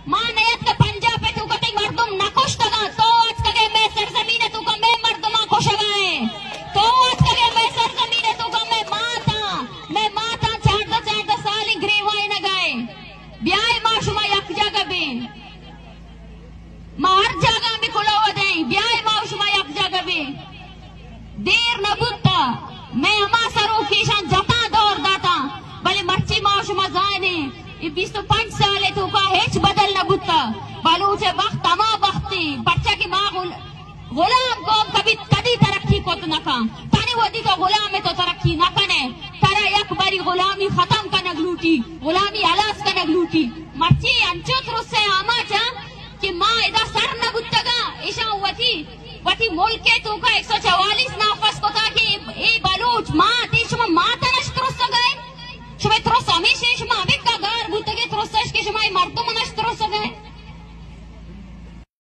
ما نیت کہ پنجاب ءِ توکا تئی مردم نہ کشتگاں، تو اتکگے مئے سرزمین ءِ توکا مئے مردماں کشگا ئے، تو اتکگے مئے سرزمین ءِ توکا مئے ماتاں، مئے ماتاں چاردہ چاردہ سالیں گریوائینگا ئے۔ بیائے ما شما یک جاگہ بیں، ما ہر جاگہ ہمے کلوہ دئیں، بیائے ما شما یک جاگہ بیں۔ دیر نہ بوتا، مئے ہما سروک ایشاں جتاں دور داتاں، بلے مرچی ما شما زانیں، اے بیست و پنچ سال ءِ توکا ہچ بدل نہ بوتا۔ بلوچ ءِ بخت ہما بخت ایں، پرچا کہ ما غل-، غلام قوم کبھی کدی ترقی کت نہ کن۔ تنے وتی تو غلام ءِ تو ترقی نہ کنے۔ ترا یک باری غلامی ختم کنگ لوٹی، غلامی ہلاس کنگ لوٹی۔ مرچی انچو ترس ءِ آماچ آں کہ ما ادا سر نہ بوتگاں، ایشاں وتی وتی ملک ءِ توکا ایک سو چوالیس نافذ کتا کہ اے، اے بلوچ مات، اے شما ماتاں اش ترسگا ئے؟ شمئے ترس ہمیش ایں، شما ہمکا گار بوتگے ترس اش کہ شما اے مردماں اش ترسگا ئے؟